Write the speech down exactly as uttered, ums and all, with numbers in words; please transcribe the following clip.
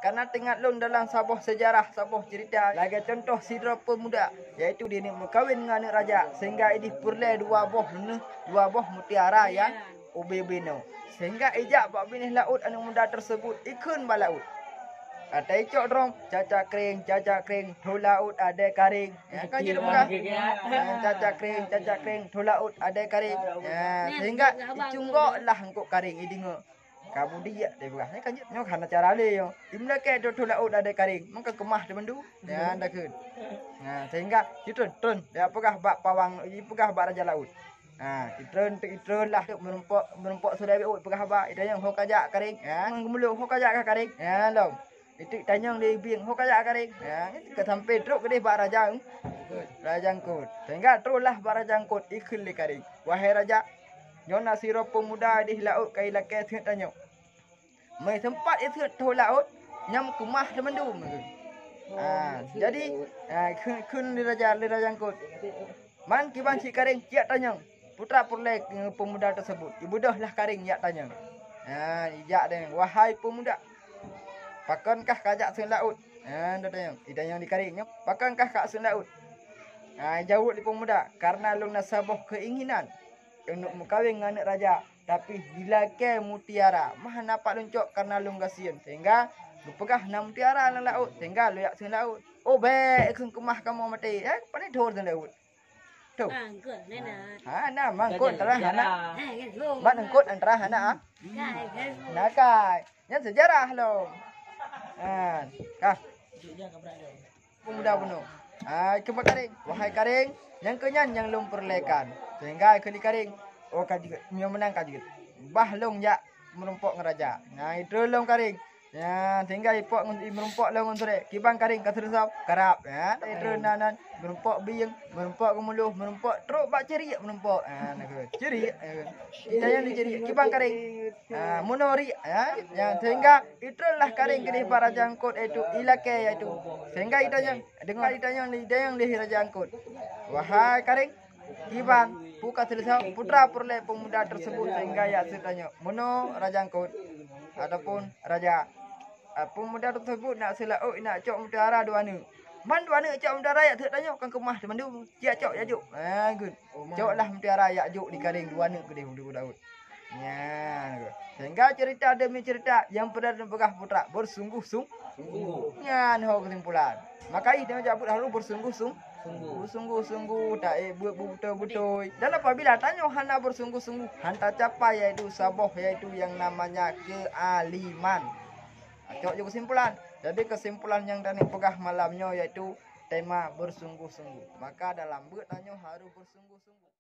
Karena teuingat lôn dalam saboh seujarah, saboh ceurita, lagée cuntoh sidroe peumuda, yaitu di neuk meukawen ngon aneuk raja, sehingga ideh peureulée dua boh, dua boh mutiara nyang ubé-ubé nyoe. Sehingga ijak bak binéh laôt aneuk muda tersebut, ikheun bak laôt. Ata icok droe, caca kréng, caca kréng, thô laôt adée karéng. Ya, kan jeuet peugah? Ya, caca kréng, caca kréng, thô laôt adée karéng. Ya, sehingga icunggok lah eungkôt karéng, ideungoe. Ka budiek deh peugah. Nyoe kan jeuet, nyoe hana cara lé nyoe. Imeulakée thô laôt adée karéng, meuka keumah teumandum. Ya, dakheun. Nah, sehingga itreun, treun, ya peugah bak pawang, ipeugah bak raja laôt. Ha, itreun, itreun lah meurumpok, meurumpok sidroe biet peugah haba, itanyong ho kajak karéng. Ha, ngon geumulok ho kajak ka karéng. Ha, lom. Itu itanyong lé bieng ho kajak karéng. Ha, ka sampai trok keudeh bak raja, raja eungkôt. Sehingga trok lah bak raja eungkôt, ikheun lé karéng. Wahai raja, nyoe na sidroe peumuda ideh laôt ka ilakée seuet tanyoe. Meuseumpat iseuet thô laôt, nyan keumah teumandum. Ah, jadi, ah, kheun, kheun lé raja, lé raja eungkôt, "Man kiban cit karéng, ciyak tanyong." Putra peureulée peumuda tersebut, ibeudôh lah karéng jak tanyong. Ah, ijak tanyong, "Wahai peumuda, pakon kah kajak seuet laôt?" Ah, tanyong, itanyong di karéng nyoe, "Pakon kah kajak seuet laôt?" Ah, jaweueb lé peumuda, "Karena lôn na saboh keinginan." Keuneuk meukawen ngon aneuk raja, tapi jilakée mutiara. Mah hana pat lôn cok kareuna lôn gasien, sehingga geupeugah na mutiara lam laôt, sehingga lôn jak seuet laôt. Oh, bék kheun keumah kamoe maté, eh, pane thô seuet laôt. Thô. Hana, mangkot tarah hana. Ban eungkot antara hana, ah. Nakai. Nyan seujarah lom. Ha, kah. Peumuda bunoe. Hai, keumah karéng. Wahai karéng, nyang keu nyan nyang lôn peureulée kan. Sehingga kheun lé karéng, "Oh, ka jeuet. Meunyoe meunan ka jeuet. Bah lôn jak meurumpok ngon raja." Nah, itreun lom karéng. Nyan, sehingga ipok ngon, meurumpok lom ngon sidroe. Kiban karéng ka seuleusoe, karab. Ha, itreun nan, nan. Meurumpok bieng, meurumpok geumulok, meurumpok trok bak ceuriek meurumpok. Ha, nah, kheun. Ceuriek, ha, kheun. Itanyong lé ceuriek, kiban karéng. Ha, meunoe riek, ha. Nyan, sehingga itreun lah karéng keudeh bak raja eungkôt, yaitu ilakée, yaitu. Sehingga itanyong, deungoe itanyong, itanyong lé raja eungkôt. Wahai karéng, kiban, peue ka seuleusoe, putra peureulée peumuda tersebut sehingga jak seuet tanyoe. Meunoe raja eungkôt, ataupun raja, ah, peumuda tersebut nak seuet laôt, nak cok mutiara dua neuk. Man dua neuk cok mutiara jak seuet tanyoe, kan keumah teumandum. Ciyak cok, jak jok. Ha, good. Cok lah mutiara jak jok di karéng dua neuk keudeh u laôt. Nyan, good. Sehingga cerita demi cerita nyang peureulée tapeugah putra bersungguh-sung-, Sungguh. Nyan ho keusimpulan. Maka ih, tanyoe jak buet harôh bersungguh-sung-, Sungguh. Bersungguh-sungguh, taék buet beubeutôi-beutôi. Dan apabila tanyoe hana bersungguh-sungguh, han tacapai yaitu saboh, yaitu yang namanya kealiman. Cok jeuet keusimpulan. Jadi keusimpulan nyang tanyoe peugah malam nyoe yaitu tema bersungguh-sungguh. Maka dalam buet tanyoe harôh bersungguh-sungguh.